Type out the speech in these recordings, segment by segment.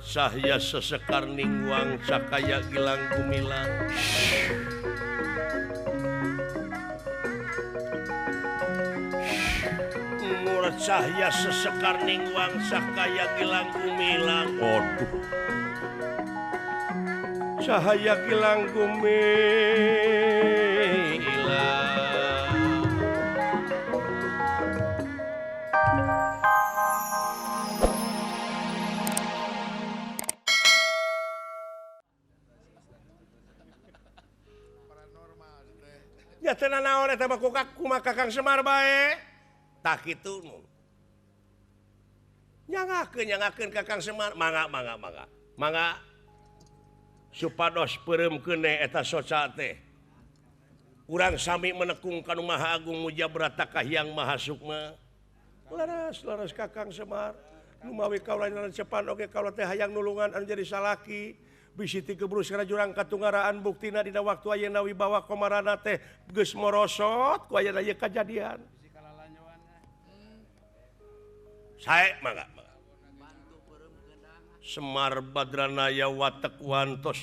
Cahya sesekar ningwang cakaya gilang gumilang. Nur cahya sesekar ningwang cakaya gilang gumilang. Aduh. Cahaya gilang gumilang. Ya teu naon eta mah kumaha Kakang Semar bae. Tah kitu nu. Nyangakeun Kakang Semar, mangga mangga mangga. Mangga supados peureumkeun eta soca teh. Urang sami menekung ka Nu Maha Agung Mujabrata Kahyang Maha Sukma. Laras laras Kakang Semar, numawi kaula cepan oge kaula teh hayang nulungan anu jadi salaki. Bisi ti gebrus kana jurang katunggaraan buktina dina waktu ayeuna wibawa komarana teh geus morosot ku ayeuna ieu kajadian. Sae mangga mangga. Semar Badranaya watek wantos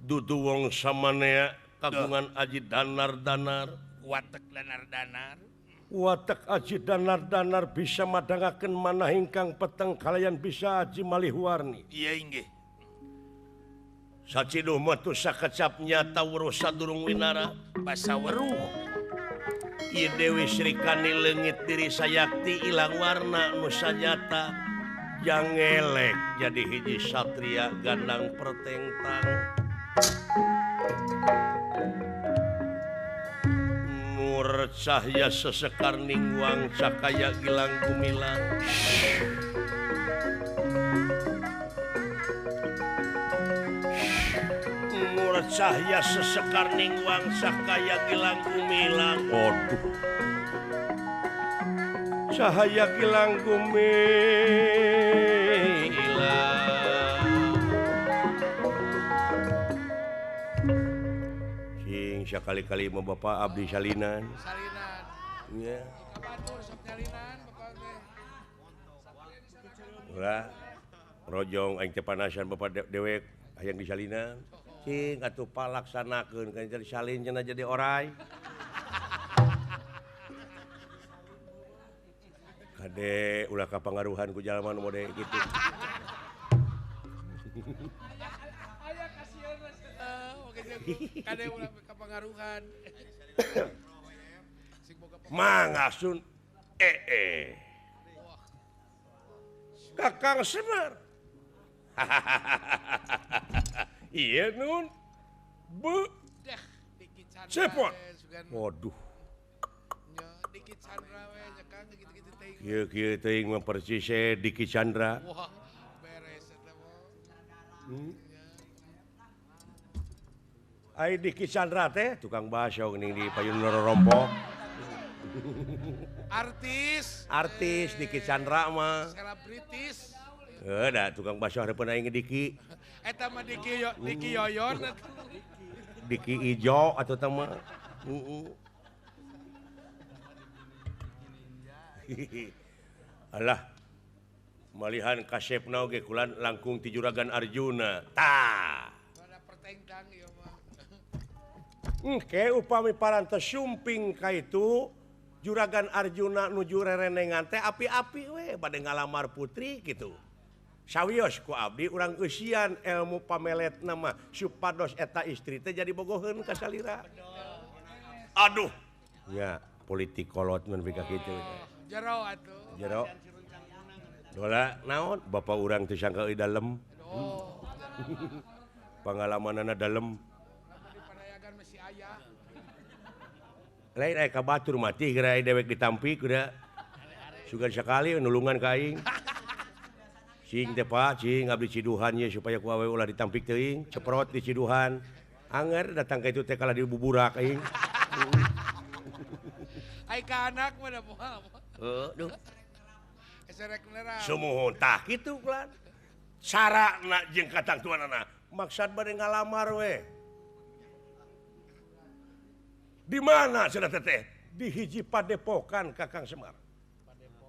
dudu wong samanea kagungan aji danar-danar watek danar-danar watek aji danar-danar bisa madangakeun manah ingkang peteng kalayan bisa aji malih warni. Iya inggih. Saciduh mah teu sakecap nyata weruh sadurung winara basa weruh. Ieu Dewi Sri Kandi leungit diri sayakti ilang warna nu sanyata jangelek jadi hiji satria gandang pertengtang. Nur cahya sesekar ningwang cakaya gilang gumilang. Nur cahya sesekar ningwang cakaya gilang gumilang. Aduh. Cahaya gilang gumilang. Sing sakali-kali mah Bapak abdi salinan. Salinan. Nya. Batur sok nyalinan Bapak teh. Ulah rojong aing teh panasan Bapak dewek hayang disalinan. Cing atuh palaksanakeun kan jadi salin cenah jadi orai. Kade ulah kapangaruhan ku jalma nu mode kitu. Aya kasieun kade ulah kapangaruhan. Mangga sun Kakang Semar. Iya nun. Bu. Cepot. Waduh. Diki Chandra we nya Kang gitu-gitu teuing. Kieu kieu teuing mah persis Diki Chandra. Wah, beres eta mah. Ai Diki Chandra teh tukang baso geuning di payun Rorompok. Artis. Artis Diki Chandra mah. Selebritis. Heuh da tukang baso hareupeun aing Diki. Eta mah Diki Diki Yoyon. Diki ijo atuh teh mah. Heeh. Alah malihan kasepna oge kulan langkung ti Juragan Arjuna. Tah. Pertengtang ieu mah. Engke upami parantos sumping ka itu Juragan Arjuna nuju rerenengan teh api-api we bade ngalamar putri kitu. Sawios ku abdi urang eusian ilmu pameletna mah supados eta istri teh jadi bogoheun ka salira. Aduh. Ya, politik kolot mun bika kitu. Jero atuh. Jero. Dola naon bapak urang teu sangka euy dalem. Pangalamanana dalem. Lain aya ka batur mati geura dewek ditampi kuda. Sugan sakali nulungan ka aing. Cing teh Pak, cing abdi ciduhan ye supaya ku awewe ulah ditampik teuing, ceprot di ciduhan. Anger datang ka itu teh kalah dibuburak aing. Ai ka anak mah da moal. Heuh, duh. Eserek nerang. Sumuhun tah kitu kulan. Carana jeung katangtuanana maksad bade ngalamar we. Di mana cenah teteh? Di hiji padepokan Kakang Semar.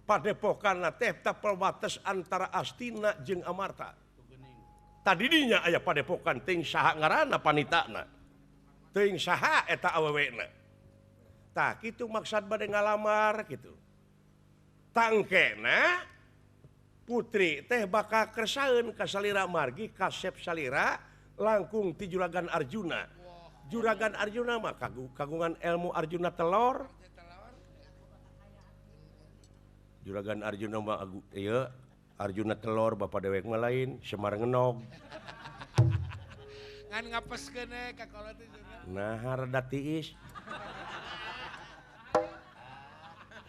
Padepokan teh tapel wates antara Astina jeung Amarta. Tadi dinya aya padepokan teuing saha ngaranna panitana. Teuing saha eta awewena. Tah kitu maksud bade ngalamar kitu. Tangkena putri teh bakal kersaeun ka salira margi kasep salira langkung ti Juragan Arjuna. Juragan Arjuna mah kagungan ilmu Arjuna telor. Juragan Arjuna mah ieu Arjuna telor bapak dewek mah lain Semar ngenog. Ngan ngapeskeun we ka kolot teh. Nah rada tiis.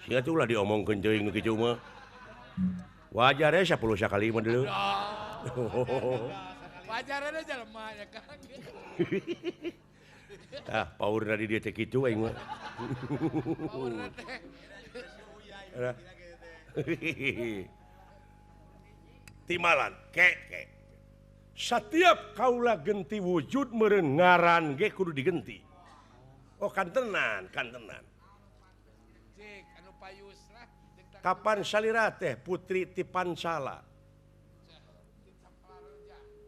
Sia teh ulah diomongkeun teuing nu kitu mah. Wajar ya 10 sakali mah deuleu. Wajar we jelema ya Kang. Tah paurna di dieu teh kitu aing mah. Paurna teh. Timalan ke ke. Setiap kaula genti wujud meureun ngaran ge kudu digenti. Oh kantenan, kantenan. Cik anu payus lah. Kapan salira teh putri ti Pancala?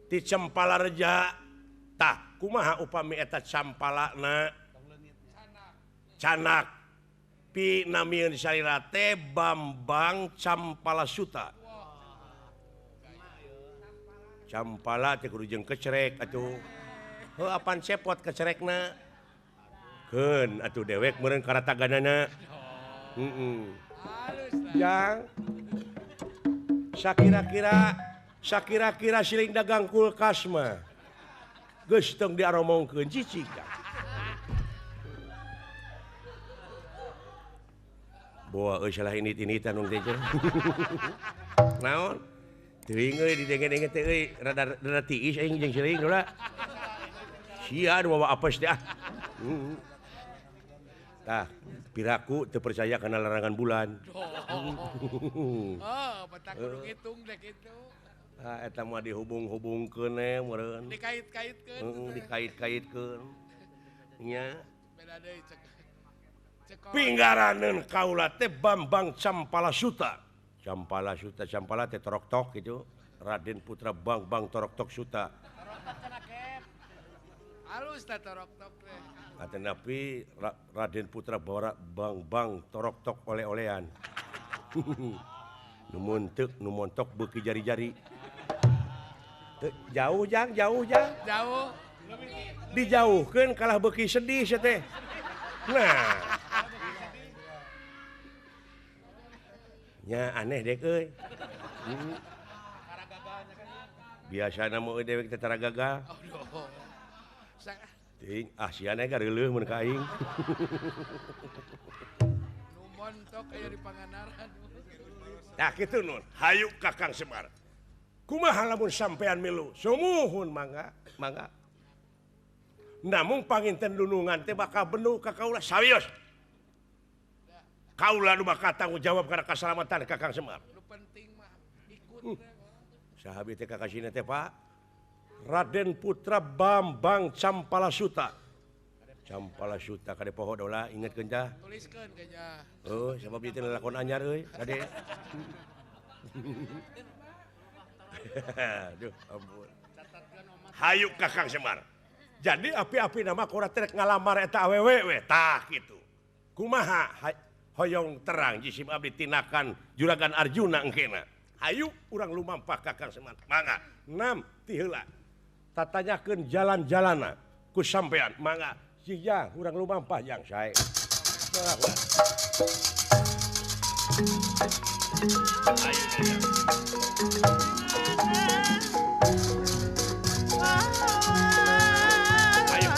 Ti Cempalareja. Tah kumaha upami eta campalana? Canak. Pi namieun salira teh Bambang Campalasuta. Campala teh kudu jeung kecerek atuh. Heuh apan cepot kecerekna? Keun atuh dewek meureun karataganana. Heeh. Jang sakira-kira siling dagang kulkas mah geus tong diaromongkeun cicing. Boa euy salah init-initan nu teh. Naon? Teuing euy didenge-denge teh euy rada rada tiis aing jeung siling heula. Sia nu bawa apes teh ah. Tah, piraku teu percaya kana larangan bulan. Oh, petak kudu ngitung deh kitu. Ah, eta mah dihubung-hubungkeun we meureun. Dikait-kaitkeun. Heeh, dikait-kaitkeun. Nya. Beda deui cek. Pinggaraneun kaula teh Bambang Campalasuta. Campalasuta, Campala teh torok-tok gitu. Raden Putra Bambang Torok-tok Suta. Halus teh torok-tok teh. Atenapi Raden Putra Bambang Torok-tok oleh-olehan. Nu munteuk, nu montok beuki jari-jari. Jauh jang, jauh jang. Jauh. Dijauhkeun kalah beuki sedih sia teh. Nah. Nya aneh dek euy. Biasana mah dewek teh tara gagal. Ting, ah sia nya gareuleuh mun ka aing. Nu montok aya di Pangandaran. Tah kitu nun, hayu Kakang Semar. Kumaha lamun sampean milu? Sumuhun mangga, mangga. Namung panginten dunungan teh bakal bendu ka kaula sawios. Kaula nu bakal tanggung jawab kana kasalamatan Kakang Semar. Nu penting mah ikut. Saha bi teh kakasina teh Pak? Raden Putra Bambang Campalasuta. Campalasuta kade poho dola ingetkeun tah. Tuliskeun kayaknya. Oh, sabab ieu teh lalakon anyar euy, kade. Aduh, ampun. Hayu Kakang Semar. Jadi api-api nama kora teh ngalamar eta awewe we tah kitu. Kumaha hoyong terang jisim abdi tinakan Juragan Arjuna engkena. Hayu urang lumampah Kakang Semar. Mangga nam ti heula. Tatanyakeun jalan-jalana ku sampean. Mangga sia urang lumampah jang sae. Ayo. Ayo.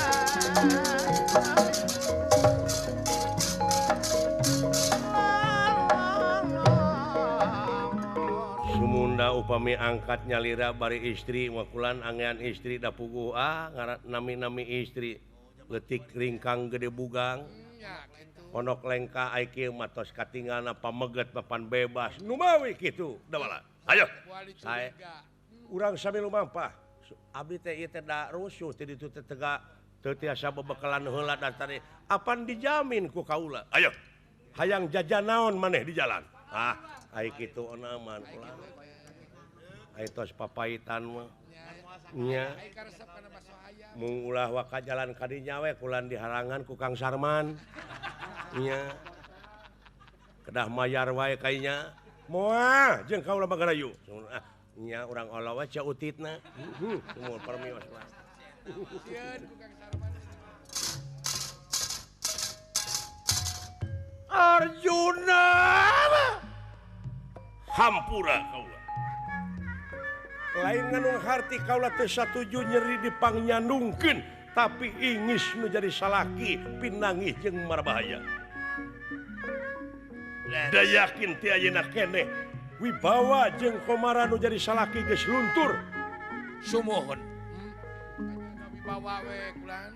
Sumunda upami angkat nyalira bari istri makulan angean istri da puguh ah ngaran nami-nami istri leutik ringkang gede bugang pondok lengka ai kieu mah tos katingalna pameget papan bebas numawi kitu da bala. Ayo sae urang sami lumampah abdi teh ieu teh da rusuh teh ditu teh tega teu tiasa bebekalan heula da tadi apan dijamin ku kaula. Ayo hayang jajan naon maneh di jalan. Ah ai kitu onaman ulah. Ai tos papaitan mah. Nya. Mung ulah waka jalan kadinya we kulan diharangan ku Kang Sarman. Nya. Kedah mayar wae kainya. Moal jeung kaula magarayu. Ah, nya urang olah we cia utitna. Sumur permios lah. Sieun ku Kang Sarman. Arjuna hampura kaula. Lain nganung harti kaula teu satuju nyeri dipangnyanungkeun, tapi ingis nu jadi salaki pinangih jeung marbahaya. Da yakin ti ayeuna keneh wibawa jeung komara nu jadi salaki geus luntur. Sumuhun. Wibawa we kulan.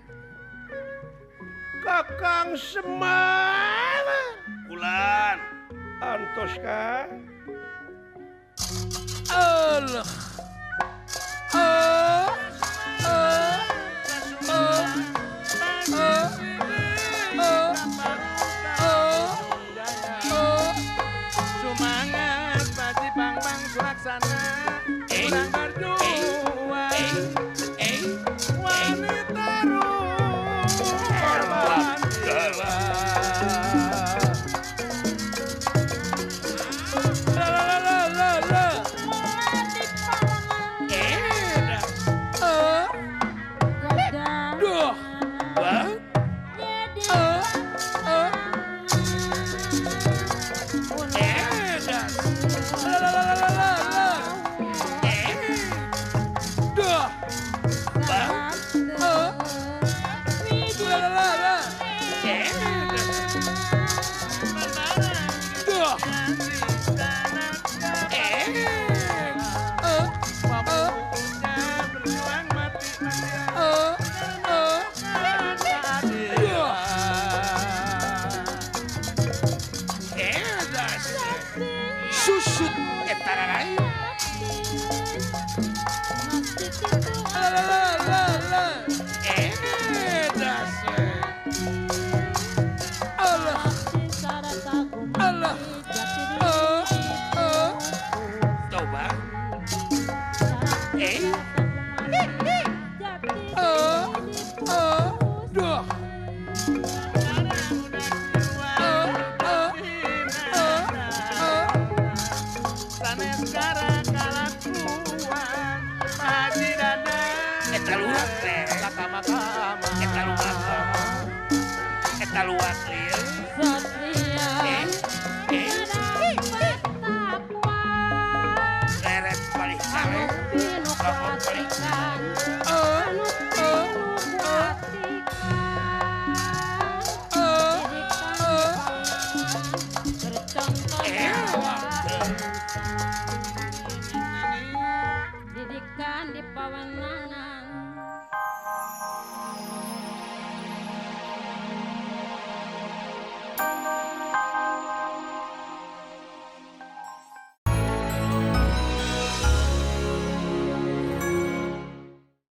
Kakang Semar kulan antos ka Allah Sumangat pasti bang-bang sulaksana urang berjuang wanita korban jiwa. La la la la la. Duh. La la la la la la. Duh. La la la la. Duh. Berjuang mati-matian. Susut etararai. La la la la la. Das. Allah. Allah. Coba. Duh. Eta luak Eta luak. Eta luak lieu. Leret palih sare. Lapor palih. Didikan di pawenan.